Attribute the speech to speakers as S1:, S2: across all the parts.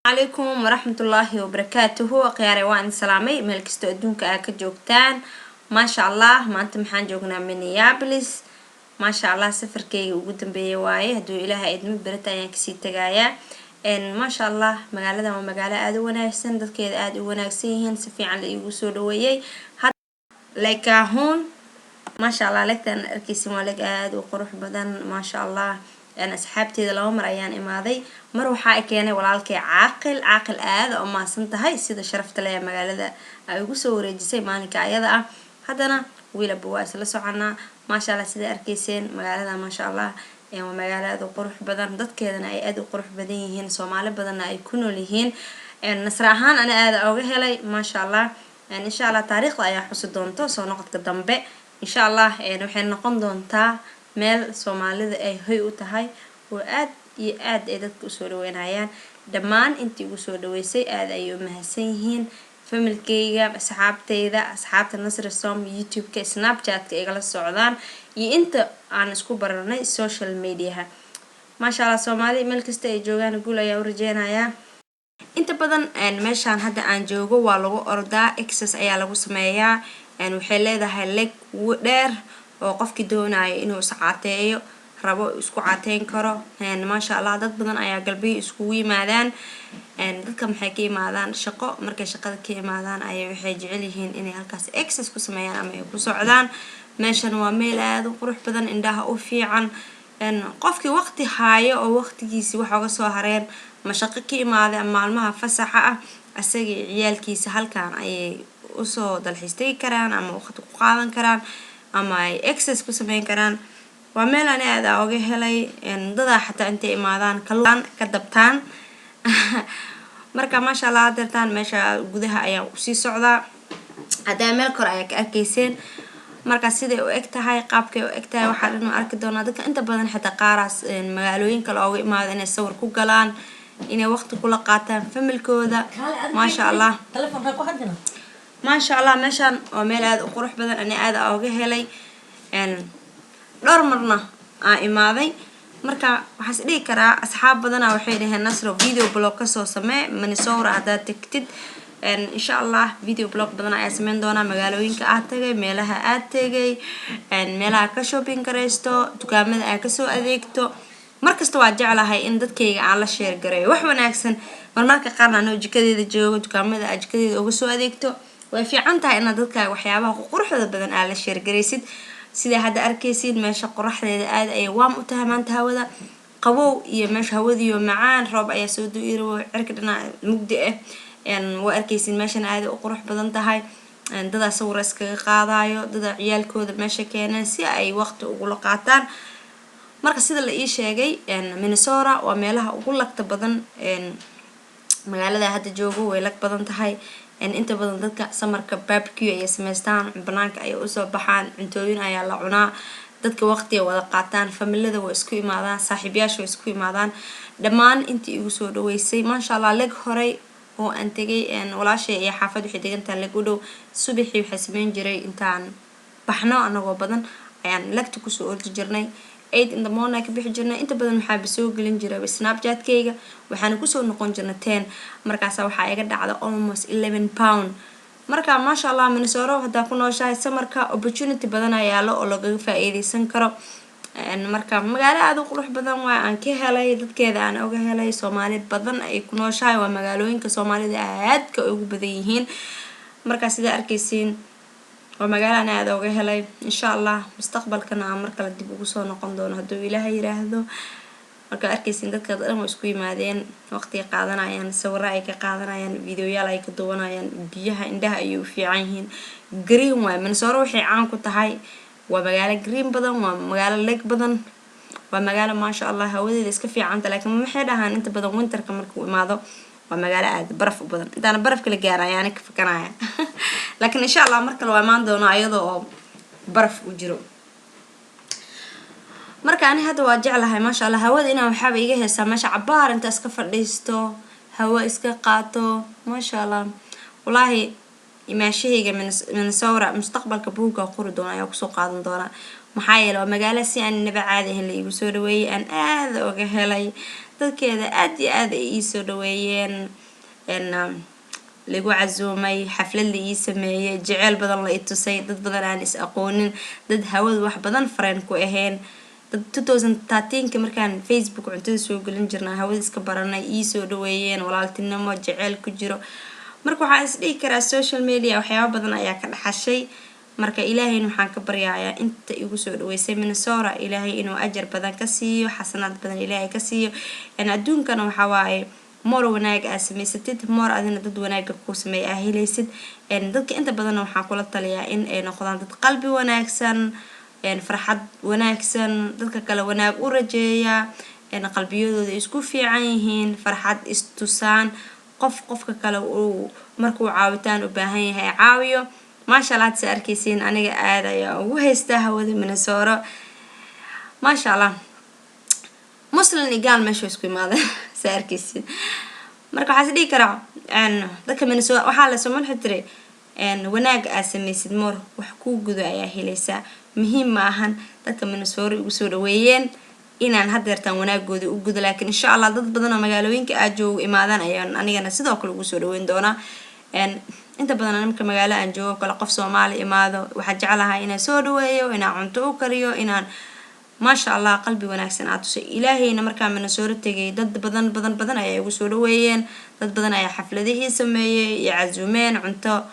S1: Calaykum waraxmatullaahi wabarakaatuhu. Akhyaare, waan idin salaamay meel kastoo adduunka aa ka joogtaan. Maasha Allah, maanta maxaan joognaa? Minneapolis. Maasha Allah, safarkayga ugu dambeeya waaye. Hadduu Ilaaha idmo, berita ayaan kasii tagayaa. Maasha Allah, magaaladan waa magaalo aada u wanaagsan, dadkeeda aada u wanaagsan yihiin, si fiican la iigu soo dhaweeyay. Lake Calhoun, maasha Allah, lake-tan arkeysin waa lake aada u qurux badan, maasha Allah. Asxaabteeda, laba mar ayaan imaaday. Mar waxaa keenay walaalkay Caaqil. Caaqil, aada u mahadsan tahay sida sharafta leh magaalada ay ugu soo wareejisay maalinka ayada ah. Haddana wiilaba waa isla soconaa. Maasha Allah, sida arkeyseen magaalada, maasha Allah, waa magaalo aada u qurux badan, dadkeedana ay aada u qurux badan yihiin, Soomaali badanna ay ku nool yihiin. Nasra ahaan ana aada oga helay, maasha Allah. Insha Allah, taariikhda ayaa xusi doonto. Soo noqodka dambe, insha Allah, waxay noqon doontaa meel Soomaalida ay hoy u tahay oo aad iyo aad ay dadka usoo dhaweynayaan. Dhammaan intii ugu soo dhaweysay aada ayay u mahadsan yihiin: familkeyga, asxaabteyda, asxaabta Nasri Som, YouTube-ka, Snapchat-ka igala socdaan iyo inta aan isku baranay social mediaha. Maasha Allah, Soomaali meel kasta ay joogaan guul ayaa u rajeynayaa. Inta badan meeshaan hadda aan joogo waa lagu ordaa, exercise ayaa lagu sameeyaa. Waxay leedahay lake dheer oo qofkii doonayo inuu iscaateeyo rabo isku caateyn karo. Maasha Allah, dad badan ayaa galbiyo iskugu yimaadaan. Dadka maxay ka imaadaan shaqo. Markay shaqada ka imaadaan ayay waxay jecel yihiin inay halkaas exercise ku sameeyaan ama ay ku socdaan. Meeshan waa meel aada u qurux badan, indhaha u fiican. Qofkii waqti haayo oo waqtigiisi wax oga soo hareen ma shaqo ka imaaday ama maalmaha fasaxa ah, asaga iyo ciyaalkiisa halkan ayay usoo dalxiis tegi karaan ama waqti ku qaadan karaan ama ay exercise ku sameyn karaan. Waa meel ani aada oga helay. Dadaa xataa intay imaadaan kaluun ka dabtaan. Marka maasha Allah, hadeertaan meesha gudaha ayaan kusii socdaa. Haddaa meel kore ayaa ka arkayseen. Marka siday u eg tahay, qaabkay u eg tahay, waxaa dhan arki doonaa. Dadka inta badan xitaa qaaraas magaalooyin kale ooga imaado inay sawir ku galaan, inay waqti kula qaataan familkooda. Maasha Allah, maasha Allah, meeshaan waa meel aada u qurux badan, ani aada ooga helay. Dhowr marna aan imaaday. Marka waxaa is dhihi karaa asxaab badana waxay dhaheen, "Nasro, video blog kasoo samee Minnesota haddaad tagtid." Insha Allah, video blog badan ayaa sameyn doonaa, magaalooyinka aad tagay, meelaha aad tegay, meelaha ka shopping garaysto, dukaamada aad kasoo adeegto. Markasta waa jeclahay in dadkayga aan la share gareeyo wax wanaagsan. Marmarka qaarna anoo jikadeeda joogo, dukaamada aad jikadeeda uga soo adeegto, way fiican tahay inaad dadkaaga waxyaabaha quruxda badan aad la share garaysid. Sidaa hadda arkaysiin, meesha qoraxdeeda aada ayay warm u tahay maanta, hawada qabow iyo meesha hawadiyo macaan. Roob ayaa soo du-iro, cirka dhinac mugdi ah waa arkaysiin. Meeshan aada u qurux badan tahay. Dadaa sawira iskaga qaadayo, dadaa ciyaalkooda meesha keeneen si ay waqti ugula qaataan. Marka sida la ii sheegay, Minnesota waa meelaha ugu lake-ta badan. Magaalada hadda joogo way lake badan tahay. Inta badan dadka summer-ka barbecue ayay sameystaan, banaanka ayay usoo baxaan, cuntooyin ayaa la cunaa, dadka waqtiga wada qaataan, familada waa isku imaadaan, saaxiibyaasha waa isku imaadaan. Dhammaan intii igu soo dhaweysay, maasha Allah. Lake horey oo aan tegay, walaashay iyo xaafad waxay degantahay lake u dhow. Subaxii waxay sameyn jiray, intaan baxno anagoo badan ayaan lake-ta kusoo ordi jirnay. 8 in the morning ka bixi jirnay. Inta badan waxaaba soo gelin jiray Snapchatkayga. Waxaana kusoo noqon jirnay 10. Markaasa waxaa iga dhacda almost 11 pound. Marka maasha Allah, Minnesota haddaa ku nooshahay, summer-ka opportunity badan ayaa yaalo oo lagaga faa-iideysan karo. Marka magaalo aada u qurux badan waa aan ka helay, dadkeeda aan oga helay, Soomaali badan ay ku nooshahay. Waa magaalooyinka Soomaalida aadka ugu badan yihiin. Marka sidaa arkeysiin, waa magaalo aan aada oga helay. Insha Allah, mustaqbalkana aan mar kale dib ugu soo noqon doono hadduu Ilaaha yiraahdo. Markaa arkeysiin, dadka dhan waa isku yimaadeen, waqtiga qaadanayaan, sawira ay ka qaadanayaan, videoyaal ay ka duwanayaan. Biyaha indhaha ayay u fiican yihiin, green waay. Minnesota waxay caan ku tahay waa magaalo green badan, waa magaalo lake badan, waa magaalo, maasha Allah, hawadeeda iska fiicanta. Laakiin maxay dhahaan, inta badan winterka markuu imaado waa magaalo aada baraf u badan. Intaana barafka la gaara ayaana ka fakanaya, laakiin insha Allah mar kale waa imaan doonaa iyadoo oo baraf u jiro. Marka ani hadda waa jeclahay, maasha Allah, hawada inaan waxaaba iga heesaa meesha cabaar inta iska fadhiisto, hawo iska qaato, maasha Allah. Wallaahi, imaashahayga Minnesota mustaqbalka buugga qori doona ayaa kusoo qaadan doonaa. Maxaa yeele, waa magaalo si aan naba caadi ahayn la iigu soo dhaweeyay, aan aada uga helay. Dadkeeda aad iyo aad ay iisoo dhaweeyeen, lagu casuumay, xaflad la ii sameeyay, jeceyl badan la i tusay, dad badan aan is aqoonin, dad hawada wax badan fareen ku ahayn, dad 2013ka markaan Facebook cuntada soo gelin jirnaa hawada iska baranay, iisoo dhaweeyeen, walaaltinimo jeceyl ku jiro. Marka waxaan is dhihi karaa social media waxyaaba badan ayaa ka dhaxashay. Marka Ilaahayna waxaan ka baryayaa inta igu soo dhaweysay Minnesota, Ilaahay inuu ajar badan ka siiyo, xasanaad badan Ilaahay ka siiyo. Adduunkana waxaa waaye, more wanaag aa samaysatid, more adina dad wanaaga kuu sameeya aa helaysid. Dadka inta badanna waxaan kula taliyaa in ay noqdaan dad qalbi wanaagsan, farxad wanaagsan, dadka kale wanaag u rajeeya, qalbiyadooda isku fiican yihiin, farxad istusaan, qof qofka kale uu markuu caawitaan u baahan yahay caawiyo. Maasha Allah, hadse arkeysiin, aniga aad ayaa ugu haystaa hawada Minnesota. Maasha Allah, Muslim iyo gaal meesha isku imaadeen, sa arkeysiin. Marka waxaa is dhihi karaa dadka Minnesota waxaa la soo tiri, wanaaga aad sameysid, more wax kuu gudo ayaa helaysaa. Muhiim ma ahan dadka Minnesota igu soo dhaweeyeen inaan hadeertaan wanaagooda u gudo, laakiin insha Allah dad badan oo magaalooyinka aad joogo imaadaan ayaan anigana sidoo kale ugu soo dhaweyn doonaa. Inta badan marka magaalo aan joogo kale, qof Soomaali imaado, waxaan jeclahay inaan soo dhaweeyo, inaan cunto u kariyo, inaan, maasha Allah, qalbi wanaagsan aad tusay. Ilaahayna markaa Minnesota tegay, dad badan badan badan ayaa igu soo dhaweeyeen, dad badan ayaa xafladihii sameeyey iyo casuumeen, cunto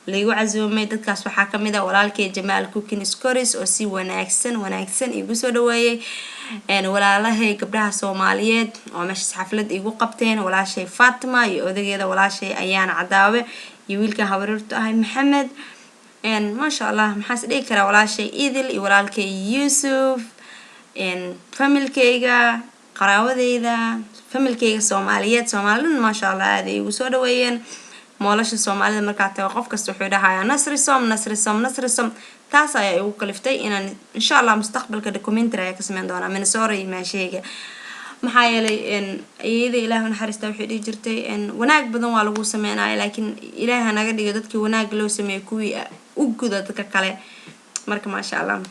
S1: laigu casuumay. Dadkaas waxaa kamid ah walaalkay Jamaal Cooking Scoris oo si wanaagsan wanaagsan igu soo dhaweeyey, walaalahay gabdhaha Soomaaliyeed oo meeshaas xaflad igu qabteen, walaashay Fatima iyo odageeda, walaashay Ayaana Cadaawe iyo wiilkan habaryartu ahay Maxamed. Maasha Allah, maxaas dhihi karaa, walaashay Idil iyo walaalkay Yuusuf, familkayga, qaraawadeyda, familkayga Soomaaliyeed, Soomaalidhan, maasha Allah, aada ay igu soo dhaweeyeen. Mall-asha Soomaalida markaa tago, qof kasta wuxuu dhahayaa "Nasri Som, Nasri Som, Nasri Som". Taas ayaa igu kaliftay inaan insha Allah mustaqbalka documentary ayaa ka sameyn doonaa Minnesota iyo maasheyga. Maxaa yeelay, iyada Ilaah naxariista waxay dhihi jirtay, "Wanaag badan waa lagu sameynaya, laakiin Ilaah naga dhigo dadkii wanaag loo sameeyo kuwii u guda dadka kale." Marka maasha Allah,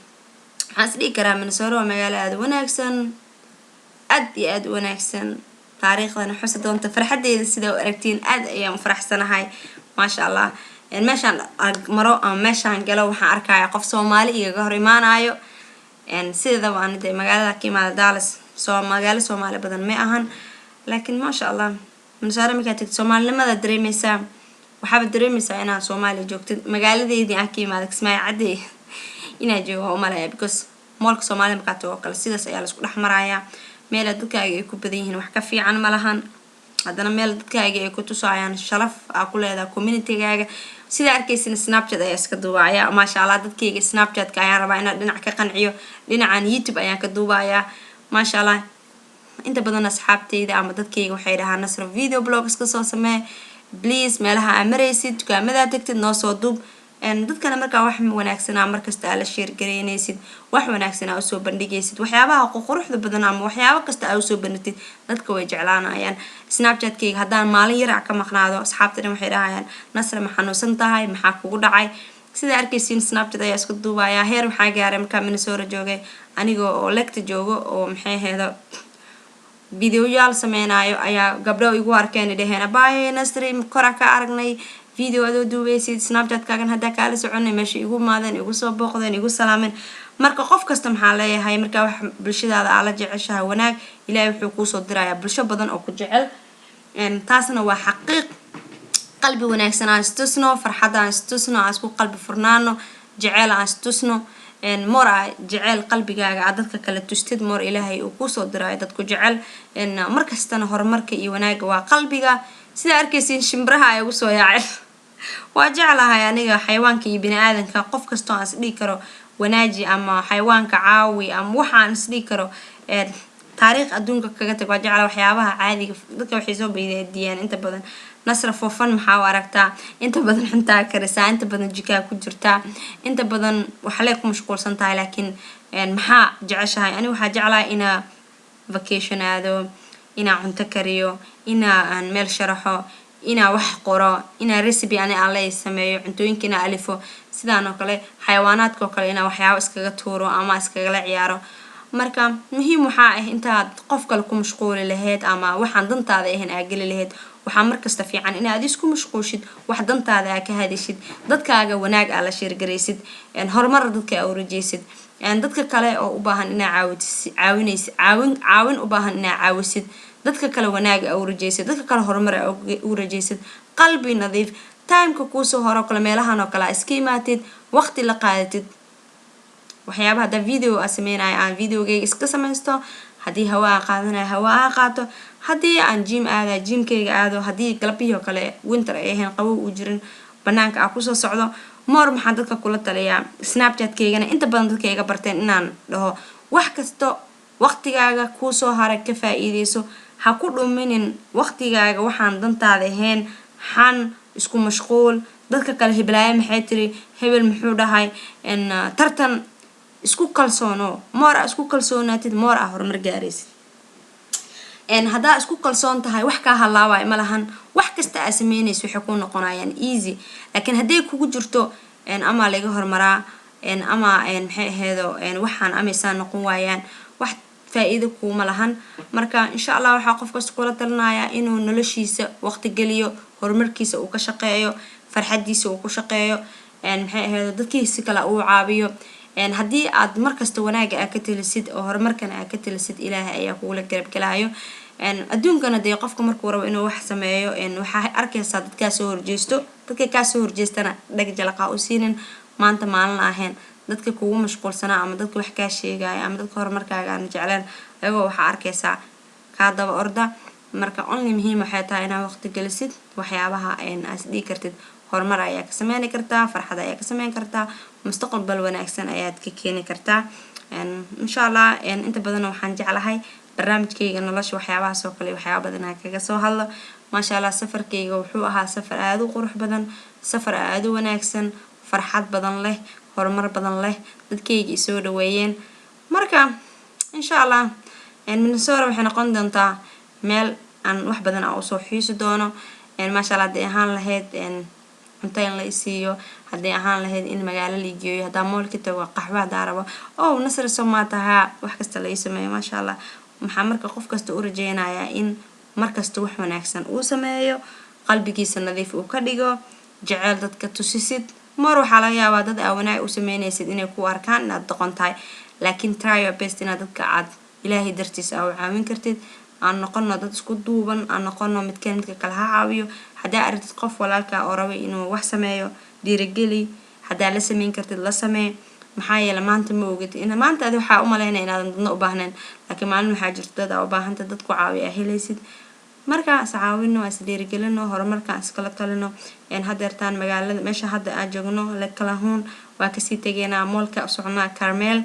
S1: waxaan is dhihi karaa Minnesota waa magaalo aada u wanaagsan, aad iyo aada u wanaagsan, taariikhdana xusi doonta. Farxadeyda sida u aragtiin, aad ayaan u faraxsanahay. Maasha Allah, meeshaan maro ama meeshaan galo, waxaan arkaya qof Soomaali igaga hor imaanayo. Sideedaba aan de magaalada ka imaada, Dallas, soo magaalo Soomaali badan ma ahan, laakiin maasha Allah, Minnesota markaa tagtid, Soomaalinimada dareemeysaa. Waxaaba dareemeysaa inaad Soomaaliya joogtid. Magaaladeydii aan ka imaada, Kismaayo Cadey, inaa joogo umalaya, because mall-ka Soomaalida markaa tago oo kale, sidaas ayaa laisku dhex marayaa. Meela dadkaaga ay ku badan yihiin wax ka fiican ma lahan. Haddana meel dadkaaga ay ku tusaayaan sharaf aa ku leedahay communitygaaga. Sidaa arkaysin, Snapchat ayaa iska duubaya. Maasha Allah, dadkayga Snapchatka ayaan rabaa inaan dhinac ka qanciyo, dhinacan YouTube ayaan ka duubayaa. Maasha Allah, inta badan asxaabteyda ama dadkayga waxay dhahaan, "Nasra, video blogs kasoo samee please, meelaha aa maraysid, dukaamadaa tagtid, noo soo duub." Dadkana markaa wax wanaagsanaa markasta aa la share gareynaysid, wax wanaagsan aa usoo bandhigaysid, waxyaabaha quruxda badan ama waxyaabo kasta aa usoo bandhigtid, dadka way jeclaanayaan. Snapchatkayga haddaan maalin yar ka maqnaado, asxaabta dhan waxay dhahayaan, "Nasra, ma xanuunsan tahay? Maxaa kugu dhacay?" Sida arkaysiin, Snapchat ayaa isku duubayaa. Heer waxaa gaaray markaa Minnesota joogay, aniga oo legta joogo oo maxay aheedo videoyaal sameynayo, ayaa gabdho igu arkeen, dhaheen, "Abaaye Nasri, kora ka aragnay video adoo duubeysid Snapchatkaagan, haddaa kaala soconay." Meesha igu maadeen, igu soo booqdeen, igu salaameen. Marka qof kasta maxaa leeyahay, markaa wax bulshadaada aa la jeceshahay wanaag, Ilaahay wuxuu kuusoo dirayaa bulsho badan oo ku jecel. Taasna waa xaqiiq. Qalbi wanaagsan aan istusno, farxad aan istusno, aan isku qalbi furnaano, jeceyl aan istusno. More a jeceyl qalbigaaga aad dadka kale tustid, more Ilaahay uu kusoo diraayo dadku jecel. Markastana horumarka iyo wanaaga waa qalbiga. Sidaa arkaysiin, shimbiraha ay ugu soo yaaceen. Waa jeclahay aniga xayawaanka iyo bini aadanka. Qof kastoo aan isdhihi karo wanaaji ama xayawaanka caawi ama waxaan isdhihi karo taariikh adduunka kaga tag, waa jecla. Waxyaabaha caadiga dadka waxay soo beydiiyaan inta badan, "Nasra, foofan maxaa u aragtaa? Inta badan cuntaa karisaa, inta badan jikaa ku jirtaa, inta badan waxlee ku mashquulsan tahay, laakiin maxaa jeceshahay?" Aniga waxaa jeclahay inaa vacation aado, inaa cunto kariyo, inaa aan meel sharaxo. Inaa wax qoro, inaa recipe ani aan la sameeyo, cuntooyinka inaa alifo, sidaan oo kale xayawaanaadka oo kale inaa waxyaabo iskaga tuuro ama iskagala ciyaaro. Marka muhiim waxaa ah, intaad qof kale ku mashquuli lahayd ama waxaan dantaada ahayn aa geli lahayd, waxaa markasta fiican inaad isku mashquushid wax dantaada, aa ka hadishid dadkaaga, wanaag aa la share garaysid, horumar dadka aa urajeysid, dadka kale oo u baahan inaa caawis caawinaysid, caawin u baahan inaa caawisid, dadka kale wanaag aa urajeysid, dadka kale horumar aa u rajeysid, qalbi nadiif. Timeka kuusoo horo kale, meelahan oo kale aa iska imaatid, waqti la qaadatid. Waxyaabaha haddaa video aa sameynaya, aan videogayga iska samaysto. Haddii hawa aan qaadanayo, hawa aan qaato. Haddii aan gym aadayo, gymkayga aado. Haddii galabihii oo kale winter ay ahayn, qabow uu jirin, banaanka aa kusoo socdo more. Maxaan dadka kula taliyaa? Snapchat-kaygana inta badan dadka iga barteen inaan dhaho: wax kasto waqtigaaga kuusoo haray ka faa-iideyso, ha ku dhuminin waqtigaaga waxaan dantaada ahayn, xan, isku mashquul, dadka kale, heblaayo maxay tiri, hebel muxuu dhahay, tartan. Isku kalsoono. More aa isku kalsoonaatid, more aa horumar gaaraysid. Haddaa isku kalsoon tahay, wax kaa halaabaya ma lahan. Wax kasta aa sameynaysa waxay ku noqonayaan easy. Laakiin hadday kugu jirto "Amaa laga hormaraa?" ama "Maxay aheedo waxaan amaysaan noqon waayaan?", wax faa-iido kuuma lahan. Marka insha Allah waxaa qof kasta kula talinayaa inuu noloshiisa waqti geliyo, horumarkiisa uu ka shaqeeyo, farxadiisa uu ku shaqeeyo, maxay aheedo, dadkiisi kale uu caabiyo. Haddii aad markasta wanaaga aa ka talisid oo horumarkana aa ka talisid, Ilaahay ayaa kugula garabgelayo. Adduunkana dee qofka markuu rabo inuu wax sameeyo, waxaa arkaysaa dad kaa soo horjeesto. Dadka kaa soo horjeestana dhag jalaqa u siinin. Maanta maalin ahayn dadka kugu mashquulsanaa ama dadka wax kaa sheegaya ama dadka horumarkaaga aan jecleen, ayagoo waxaa arkaysaa kaa daba orda. Marka only muhiim waxay tahay inaad waqti gelisid waxyaabaha aas dhigi kartid horumar ayaa ka sameyni kartaa, farxad ayaa ka sameyn kartaa, mustaqbal wanaagsan ayaad ka keeni kartaa, insha Allah. Inta badan waxaan jeclahay barnaamijkayga nolosha waxyaabahaas oo kale, waxyaaba badan aan kaga soo hadlo. Maasha Allah, safarkayga wuxuu ahaa safar aada u qurux badan, safar aada u wanaagsan, farxad badan leh, horumar badan leh, dadkayga isoo dhaweeyeen. Marka insha Allah Minnesota waxay noqon doontaa meel aan wax badan aan usoo xiisi doono, maasha Allah. Hadday ahaan lahayd cunto in la isiiyo, hadday ahaan lahayd in magaalo la igeeyo, haddaa mallka tago, qaxwo haddaa rabo, "Oh, Nasri somaa tahaa?", wax kasta la ii sameeyo, maasha Allah. Maxaa marka qof kasta u rajeynayaa in markasta wax wanaagsan uu sameeyo, qalbigiisa nadiif uu ka dhigo, jeceyl dadka tusisid. Mar waxaa laga yaabaa dad aa wanaag u sameynaysid inay ku arkaan inaad doqon tahay, laakiin try your best inaad dadka aad Ilaahay dartiis aa u caawin kartid. Aan noqono dad isku duuban, aan noqono midkeen midka kale ha caawiyo. Haddaa aragtid qof walaalka oo raba inuu wax sameeyo, dhiirageli. Haddaa la sameyn kartid, la samee. Maxaa yeele, maanta ma ogid in maanta adi waxaa umaleynaya inaadan dadna u baahnayn, laakiin maalin waxaa jirta dad aa u baahanta, dad ku caawiya aa helaysid. Marka is caawino, is dhiirigelino, horumarkaan iskala talino. Hadeertaan magaalada meesha hadda aan joogno, Lake Calhoun, waa kasii tegeynaa, mallka u soconaa, Karmel.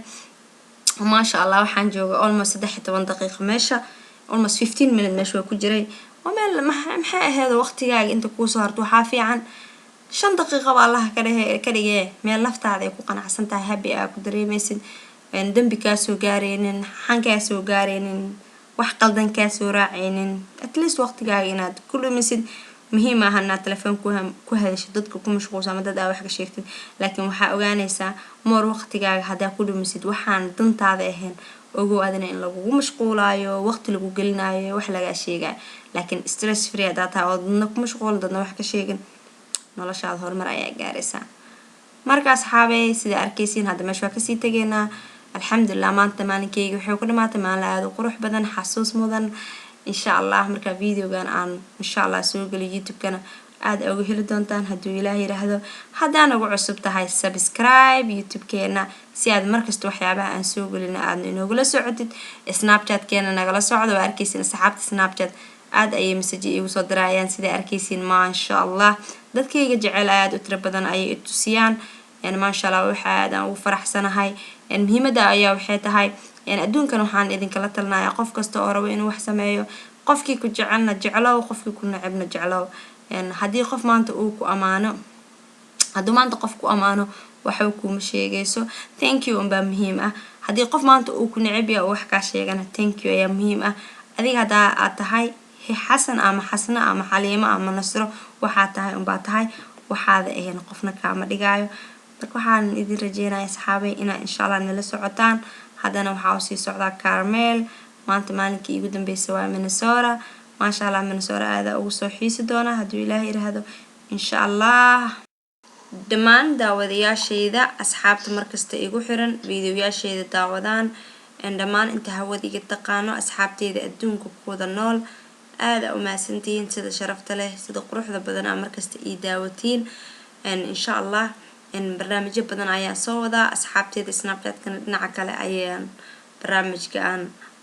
S1: Maasha Allah, waxaan joogay almost 13 daqiiqo meesha, almost 15 minute meesha waa ku jiray. Waa meel, maxay ahayd, waqtigaaga inta kuusoo harto waxaa fiican 5 daqiiqaba Allaha ka dhehe ka dhigee, meel naftaada ay ku qanacsan tahay, happy aa ku dareemeysid, dembi kaasoo gaareynin, xan kaasoo gaareynin, wax qaldan kaasoo raaceynin. At least waqtigaaga inaad ku dhumisid muhiim maaha inaad telefoon ku hadashid, dadka ku mashquulsan ama dad aa wax ka sheegtid. Laakiin waxaa ogaanaysaa, more waqtigaaga haddaa ku dhumisid waxaan dantaada ahayn, ogow adina in lagugu mashquulaayo, waqti lagu gelinayo, wax lagaa sheegayo. Laakiin stress free haddaa tahay oo dadna ku mashquulin, dadna wax ka sheegin, noloshaada horumar ayaa gaaraysaa. Marka asxaabey, sida arkaysiin, hadda meesha waa kasii tegaynaa. Alxamdulilah, maanta maalinkeyga waxay ku dhamaatay maalin aada u qurux badan, xasuus mudan, insha Allah. Marka videogan aan insha Allah soo geliyo YouTube-kana, aada uga heli doontaan hadduu Ilaah yiraahdo. Haddaa nagu cusub tahay, subscribe YouTube-keena si aad markasta waxyaabaha aan soo gelina aadna inoogula socotid. Snapchat-keena nagala socdo. Waa arkaysiin asxaabta Snapchat aada ayay message iigu soo dirayaan, siday arkaysiin. Maasha Allah, dadkayga jecel aada u tiro badan ayay i tusiyaan. Maasha Allah, waxa aad aan ugu faraxsanahay. Muhiimada ayaa waxay tahay, adduunkan waxaan idinkala talinayaa, qof kasta oo rabo inuu wax sameeyo: qofkii ku jecelna jeclow, qofkii ku necebna jeclow. Haddii qof maanta uu ku amaano, hadduu maanta qof ku amaano, waxba kuuma sheegayso, thank you unbaa muhiim ah. Haddii qof maanta uu ku neceb yahay oo wax kaa sheegana, thank you ayaa muhiim ah. Adiga haddaa aad tahay Xasan ama Xasna ama Xaliimo ama Nasro, waxaa tahay unbaa tahay, waxaada ahayn qofna kaama dhigaayo. Marka waxaan idin rajeynaya, asxaabay, inaa insha Allah nala socotaan. Haddana waxaa usii socdaa Carmel. Maanta maalinkii iigu dambeysa waa Minnesota. Maasha Allah, Minnesota aadaa ugu soo xiisi doonaa hadduu Ilaahay yiraahdo, insha Allah. Dhammaan daawadayaashayda, asxaabta markasta igu xiran, videoyaashayda daawadaan, dhammaan inta hawada iga taqaano, asxaabteyda adduunka ku wada nool, aada u mahadsantihiin sida sharafta leh, sida quruxda badan aa markasta ii daawatiin. Insha Allah barnaamijyo badan ayaa soo wadaa. Asxaabteyda Snapchatkana dhinaca kale ayaan barnaamijka aan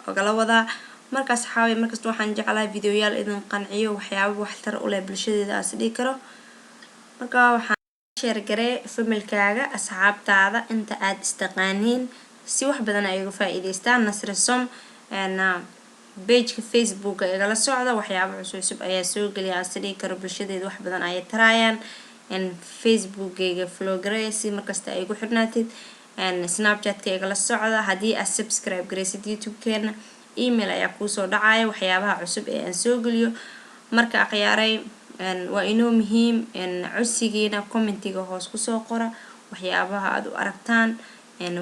S1: ogala wadaa. Marka asxaabay, markasta waxaan jeclahay videoyaal idin qanciyo, waxyaaba waxtar u leh bulshadeeda aas dhihi karo. Marka waxaan share garee familkaaga, asxaabtaada, inta aad istaqaaniin, si wax badan ay uga faa-iideystaan. Nasri Som pageka Facebooka igala socda, waxyaaba cusub ayaa soo geliya aas dhihi karo bulshadeeda wax badan ayay taraayaan. Facebookgayga follow garee si markasta ay igu xirnaatid. Snapchatka igala socda. Haddii aad subscribe garaysid YouTube-keena, email ayaa kuusoo dhacaya waxyaabaha cusub ee aan soo geliyo. Marka akhyaaray, waa inoo muhiim codsigiina. Commentiga hoos kusoo qora waxyaabaha aad u aragtaan,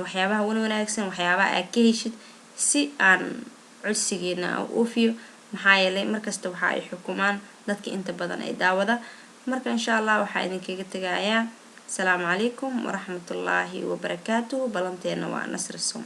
S1: waxyaabaha wan wanaagsan, waxyaabaha aad ka heshid, si aan codsigiina u oofiyo. Maxaa yeelay markasta waxa ay xukumaan dadka inta badan ay daawada. Marka insha Allah waxaa idinkaga tegayaa asalaamu calaykum waraxmatullaahi wabarakaatuhu. Balanteena waa Nasri Som.